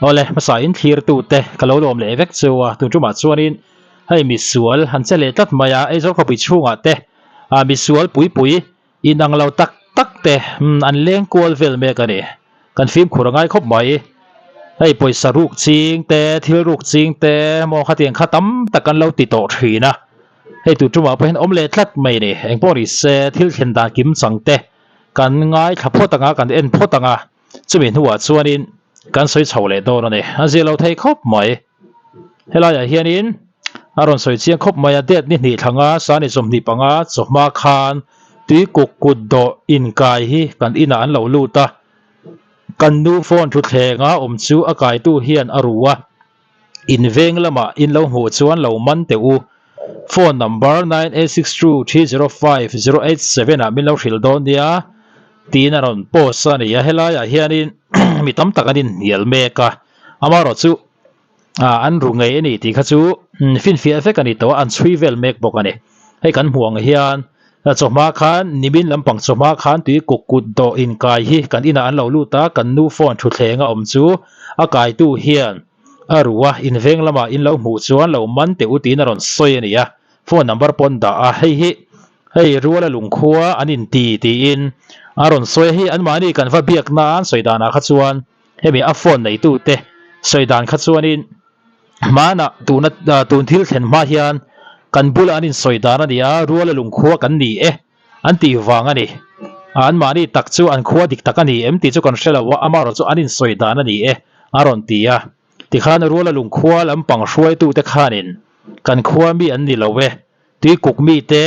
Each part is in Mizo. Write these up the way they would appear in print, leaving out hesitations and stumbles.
Awle, hmasa in thlirtute ka lo lawm leh vek chu a, tun tumah chuanin hei misual han che leh tlat mai a, Aizawl khawpui chhungah te ah misual pui pui inang lo tak tak te an leng kual vel mek a ni. Kan fimkhur a ngai khawp mai. Hei pawisa ruk ching te, thil ruk ching te maw khatiang kha tam tak an lo ti tawh thin a, hei tun tumah pawh hian awm leh tlat mai a ni. Engpawh ni se thil thlen dan kim chang te kan ngaithla phawt ang a, kan en phawt ang a. Chumi hnuah chuanin kan sawi chho leh dawn a ni. A zir lo thei khawp mai. Helaiah hianin a rawn sawi chiang khawp mai a, date ni hnih thlanga sani 25 chawhma khan tui kuk kut dawh inkai hi kan inah an lo lut a. Kan nu phone thuthlenga awm chu a kaitu hian a ru a. In veng lamah in lo hmuh chuan lo man teh u. Phone number 9862305087 ah min lo hrilh dawn nia tiin a rawn post a ni a. Helaiah hianin mi tam tak an inhnial mek a, amaherawh chu an ru ngei a ni tih kha chu finfiah vek a ni tawh a, an chhui vel mek bawk a ni. Hei kan hmuh ang hian chawhma khan nimin lampang chawhma khan tui kuk kut dawh inkai hi kan inah an lo lut a, kan nu phone thutthleng a awm chu a kaitu hian a ru a, inveng lamah in lo hmuh chuan lo man teh u tiin a rawn sawi a ni a, phone number pawn dah a, hei hi hei ruala lungkhua an inti tiin a rawn sawi a, hei anmahni kan va biak nan sawi danah kha chuan hemi a phone neitute sawi dan kha chuanin Hmanah tuna tun thil thlen hma hian kan bulah an insawi dan a ni a, ruala lungkhua kan ni e an tih vang a ni. Anmahni tak chu an khua dik tak a ni em tih chu kan hre lo a, amaherawh chu an insawi dan a ni e a rawn ti a. Tikhan ruala lungkhua lampang hruaitute khanin kan khua mi an ni lo e, tuikuk mite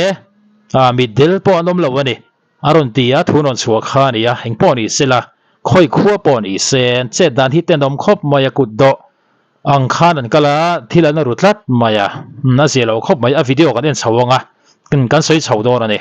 mitdel pawh an awm lo a ni A rawn ti a, thu rawn chhuah kha a ni a, eng pawh ni se la, khawi khua pawh ni se, an chet dan hi tenawm khawp mai a, kut dawh ang khan an kal a, thil an ru tlat mai a, a zia lo khawp mai, a video kan en chho ang a, kan sawi chho dawn a ni.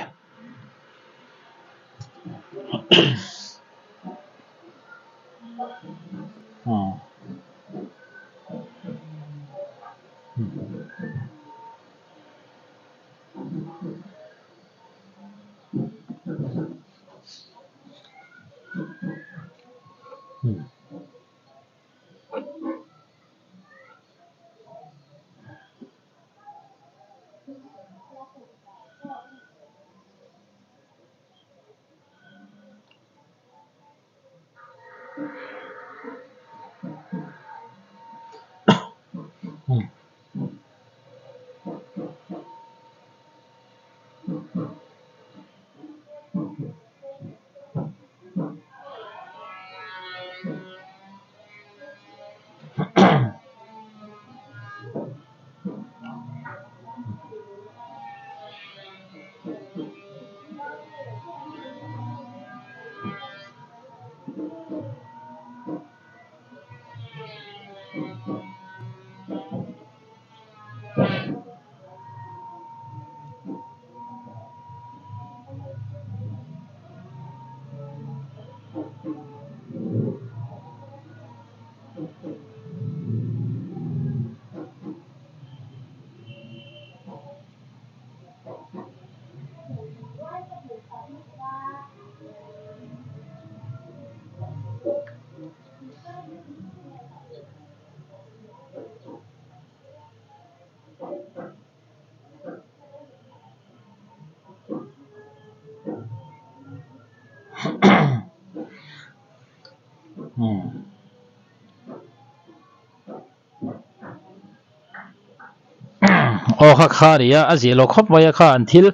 Aw kha kha a ni a, a zia lo khawp mai a kha an thil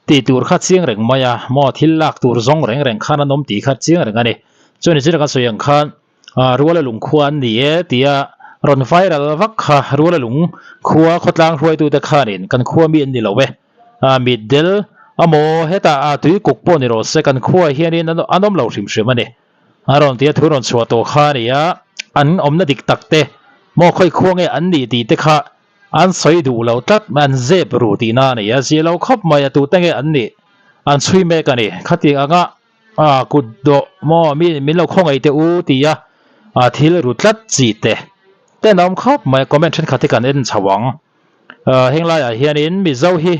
tih tur kha chiang reng mai a, maw thil lak tur zawng reng reng khan an awm tih kha chiang reng a ni. Chuan zir kan sawi ang khan Ruala lungkhua an ni e tia rawn viral vak kha Ruala lungkhua khawtlang hruaitute khanin kan khua mi an ni lo e, mitdel amaw hetah tui kuk pawh ni rawh se kan khuaah hianin an awm lo hrim hrim a ni. A rawn tia thu rawn chhuah tawh kha a ni a, an awmna dik tak te maw khawi khua nge an nih tih te kha an sawi duh lo tlat mai, an zep ru tihna a ni a, zia lo khawp mai a tute nge an nih an chhui mek a ni. Khatiang anga kut dawh maw mi min lo khawngaih teh u tia thil ru tlat chi te ten a awm khawp mai a, comment thenkhat hi kan en chho ang. Heng laiah hianin Mizo hi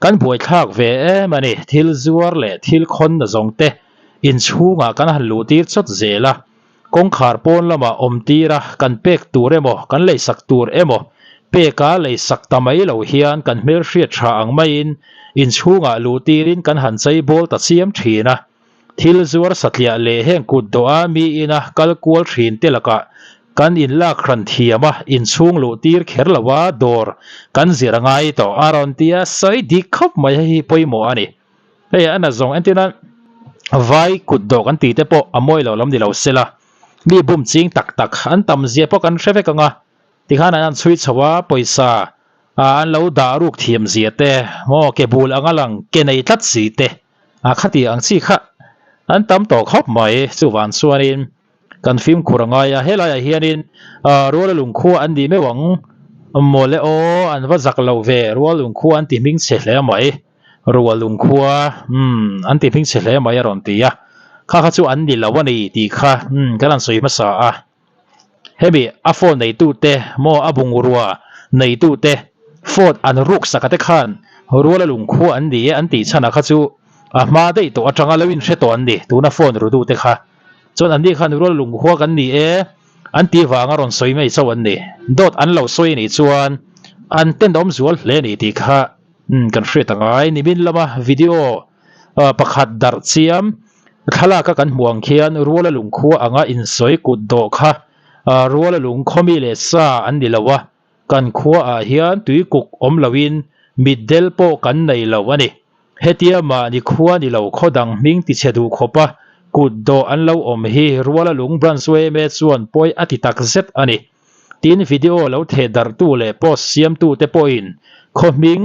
kan buaithlak ve em a ni, thil zuar leh thil khawn na zawng te inchhungah kan han luh tir chawt zel a, Kawngkhar pawn lamah awm tir a, kan pek tur emaw, kan leisak tur emaw peka leisak ta mai lo hian kan hmelhriat tha ang maiin inchhungah luh tirin kan han chei bawl ta chiam thin a. Thil zuar satliah leh heng kut dawha mi ina kal kual thin te lakah kan inlak hran thiam a, inchhung luh tir kher lo a dawr kan zir a ngai tawh a rawn ti a, sawi dik khawp mai hei hi pawimawh a ni. Hei a na zawng entirna vai kut dawh kan tih te pawh a mawi lo lam ni lo sela, mi bum ching tak tak an tam zia pawh kan hre vek ang a, tikhan an han chhui chho a, pawisa an lo dah ruk thiam zia te, maw ke bul anga lang ke nei tlat si te a khati ang chi kha an tam tawh khawp mai. Chuvang chuanin kan fimkhur a ngai a, helaiah hianin ruala lungkhua an nih meuh ang mawle aw, an va zak lo ve, rual lungkhua an ti hming chhe hle mai. Rual lungkhua umm an ti hming chhe hle mai a rawn ti a, kha kha chu an ni lo a ni tih kha umm kan han sawi hmasa a. Hemi a phone neitute maw a bungrua neitute phone an ruk sak a te khan Ruala lungkhua an ni e an tih chhan ah kha chu a hma daih tawh atanga lo inhre tawh an ni tuna phone ru dute kha chuan an ni khan Ruala lungkhua kan ni e an tih vanga rawn sawi mai chauh an ni. Dawt an lo sawi anih chuan an tenawm zual hle a ni tih kha Umm kan hriat a ngai nimin lama video pakhat darh chiam thlalak a kan hmuh ang khian Ruala lungkhua anga insawi kut dawh kha Ruala lung khawmi leh sa an ni lo a, kan khua ah hian tui kuk awm lo in mitdel pawh kan nei lo a ni. Hetia mahni khua ni lo khaw dang hming tichhe duh khawp a kut dawh an lo awm hi Ruala lung branch yma chuan pawi a ti tak zet a ni. Tin, video lo theh darhtu leh post siamtute pawhin khaw hming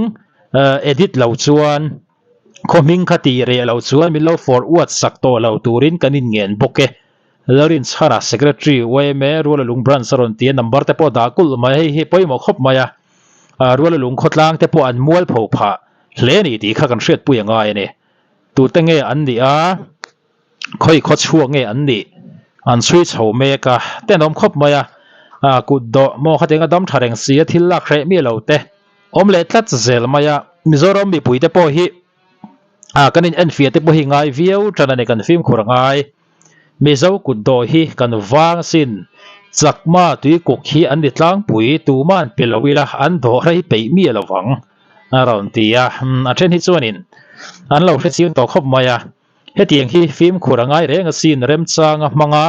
edit lo chuan khaw hming kha tih reh lo chuan min lo forward sak tawh lo turin kan inngen bawk e. Lalrinchhana Secretary yma Rualalung Branch a rawn ti a, number te pawh dah kulh mai, hei hi pawimawh khawp mai a, Rualalung khawtlang te pawh an mualpho phah hle a ni tih kha kan hriatpui a ngai a ni. Tute nge an nih a? Khawi khaw chhuak nge an nih? An chhui chho mek a, tenawm khawp mai a, kut dawh maw khatiang a dam tha reng si a, thil lak hreh mi lo te awm leh tlat zel mai a, Mizoram mipui te pawh hi kan in enfiah te pawh hi ngai viau tan a ni, kan fimkhur a ngai. Mizo kut dawh hi kan vang asin, Chakma tuikuk hi an ni tlangpui, tuman pe lo ila an dawh rei peih mi lo vang a rawn ti a, a then hi chuanin an lo hrechiang tawh khawp mai a. Hetiang hi fimkhur a ngai reng asin remchanga hmanga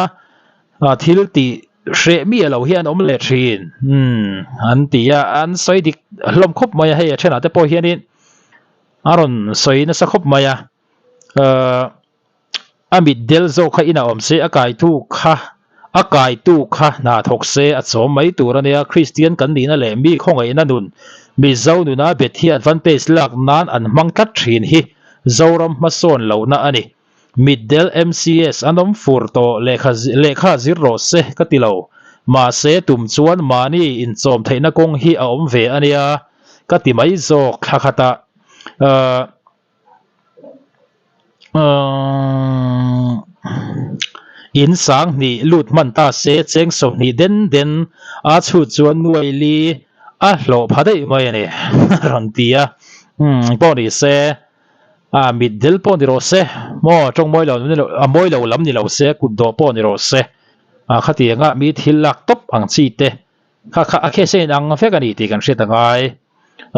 thil tih hreh miah lo hi an awm leh thin umm an ti a, an sawi dik hlawm khawp mai a, hei a thenah te pawh hianin a rawn sawi nasa khawp mai a, ahh a mit del zawk kha inah awm se a kaitu kha a kaitu kha hna thawk se a chawm mai tur a nia, Kristian kan nihna leh mi khawngaihna nun Mizo nuna bet hi advantage lak nan an hmang tlat thin hi Zoram hmasawn lohna a ni. Mitdel MCS an awm fur tawh lehkha lehkha zir rawh se ka ti lo. Mahse tum chuan mahni inchawm theihna kawng hi a awm ve a nia ka ti mai zawk thla khatah ahh ahh in sang hnih lut hman ta se cheng 20 den den a chhut chuan nuaili a hlawh pha daih mai a ni a rawn ti a umm pawh ni se a mit del pawh ni rawh se maw tawng mawi lo a mawi lo lam ni lo se kut dawh pawh ni rawh se a khatianga mi thil lak tawp ang chi te kha kha a case a inang vek a ni tih kan hriat a ngai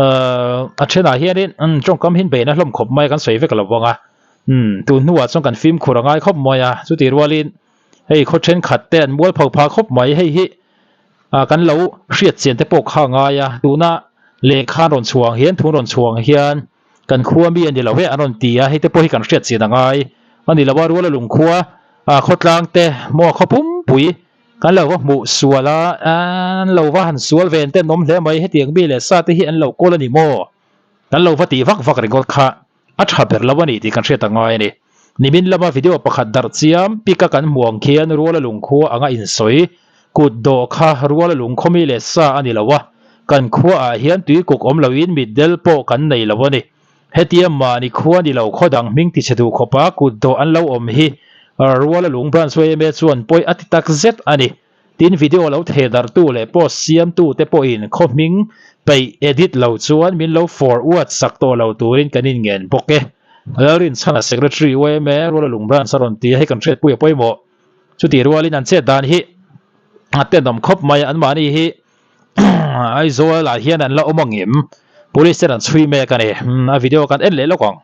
ahh a thenah hianin umm tawngkam hi beihna hlawm khawp mai a kan sawi vek lo vang a umm tun hnuah chuan kan fimkhur a ngai khawp mai a chutih rualin hei khaw thenkhat te an mual pho phah khawp mai hei hi ah kan lo hriat chian te pawh kha a ngai a tuna lehkha an rawn chhuah ang hian thu an rawn chhuah ang hian kan khua mi a ni lo e an rawn ti a hei te pawh hi kan hriat chian a ngai a ni lo a ruala lungkhua ah khawtlang te maw khaw pumpui kan lo va hmuh sual a an lo va han sual ven te an awm hle mai hetiang mi leh sa te hi an lo kawl a ni maw kan lo va tih vak vak ringawt kha. A tha ber lo a ni tih kan hriat a ngai a ni. Nimin lama video pakhat darh chiam pic a kan hmuh ang khian Ruala lungkhua anga insawi kut dawh kha Ruala lungkhaw mi leh sa a ni lo a, kan khua ah hian tuikuk awm loin mitdel pawh kan nei lo a ni. Hetia mahni khua ni lo khaw dang hming tichhe duh khawpa kut dawh an lo awm hi Ruala lung branch yma chuan pawi a ti tak zet a ni. Tin video lo theh darhtu leh post siamtu te pawhin khaw hming peih edit lo chuan min lo forward sak tawh lo turin kan inngen bawk e. Lalrinchhana Secretary yma Ruala Lung Branch a rawn ti a, hei kan hriatpui a pawimawh. Chutih rualin an chet dan hi a tenawm khawp mai a, anmahni hi Aizawl ah hian an la awm ang em? Police ten an chhui mek a ni. A video kan en leh lawk ang.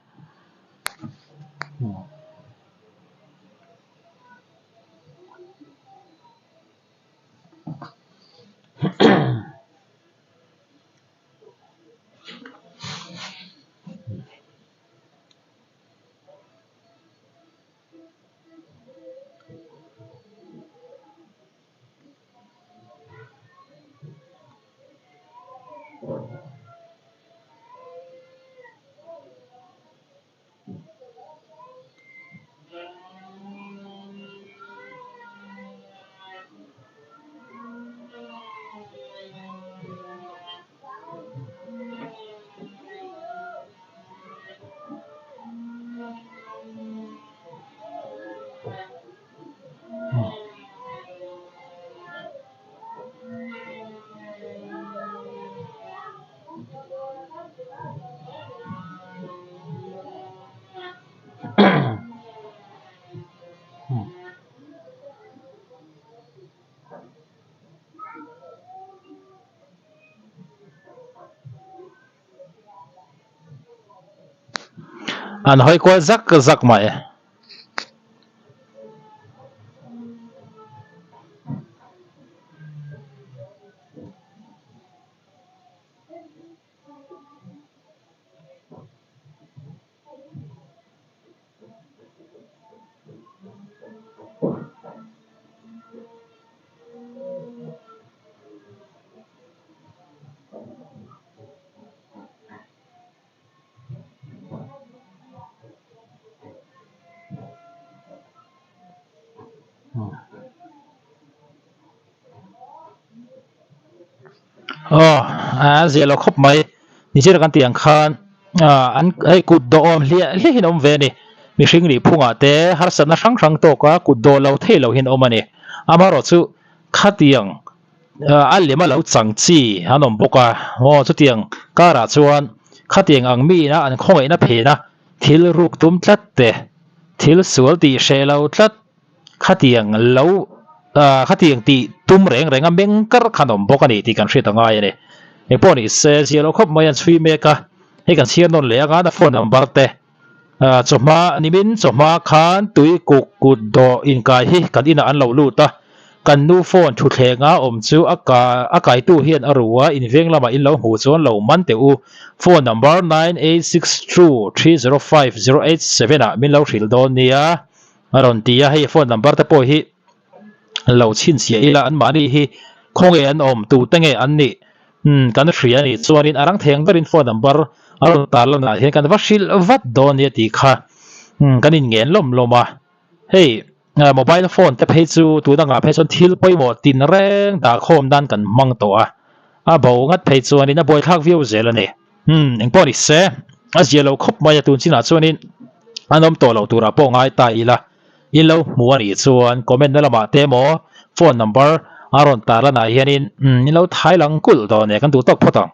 An hawi kual zak zak mai. Aw a zia lo khawp mai nichina kan tih ang khan ah an hei kut dawhawm hliah hliah hian a awm ve a ni mihring nih phungah te harsatna hrang hrang tawka kut dawh lo theih loh hian a awm a ni amaherawh chu khatiang a lem a lo chang chi an awm bawk a aw chutiang karah chuan khatiang ang miin a an khawngaihna phen a thil ruk tum tlat te thil sual tih hreh lo tlat khatiang lo khatiang tih tum reng reng a meng kar khan awm bawk a ni tih kan hriat a ngai a ni engpawh ni se zia lo khawp mai an chhui mek a hei kan chhiar nawn leh anga a phone number te Chawhma nimin chawhma khan tui kuk kut dawh inkai hi kan inah an lo lut a, kan nu phone thuthlenga awm chu a a kaitu hian a ru a, inveng lamah in lo hmuh chuan lo man teh u. Phone number 9862305087 ah min lo hrilh dawn nia a rawn ti a, hei phone number te pawh hi lo chhinchhiah ila anmahni hi khawnge an awm tute nge an nih umm kan hria anih chuanin a rang theng berin phone number a rawn tar lanah hian kan va hrilh vat dawn nia tih kha umm kan inngen lawm lawm a hei mobile phone te phei chu tun angah phei chuan thil pawimawh tin reng dah khawm nan kan hmang tawh a a bo ngat phei chuanin a buaithlak viau zel a ni umm engpawh ni se a zia lo khawp mai a tun chinah chuanin an awm tawh loh turah pawh ngai ta ila. I lo hmu a nih chuan comment na lamah te emaw phone number a rawn tar lanah hianin i lo thai lang kulh dawn e, kan duh tawk phawt ang.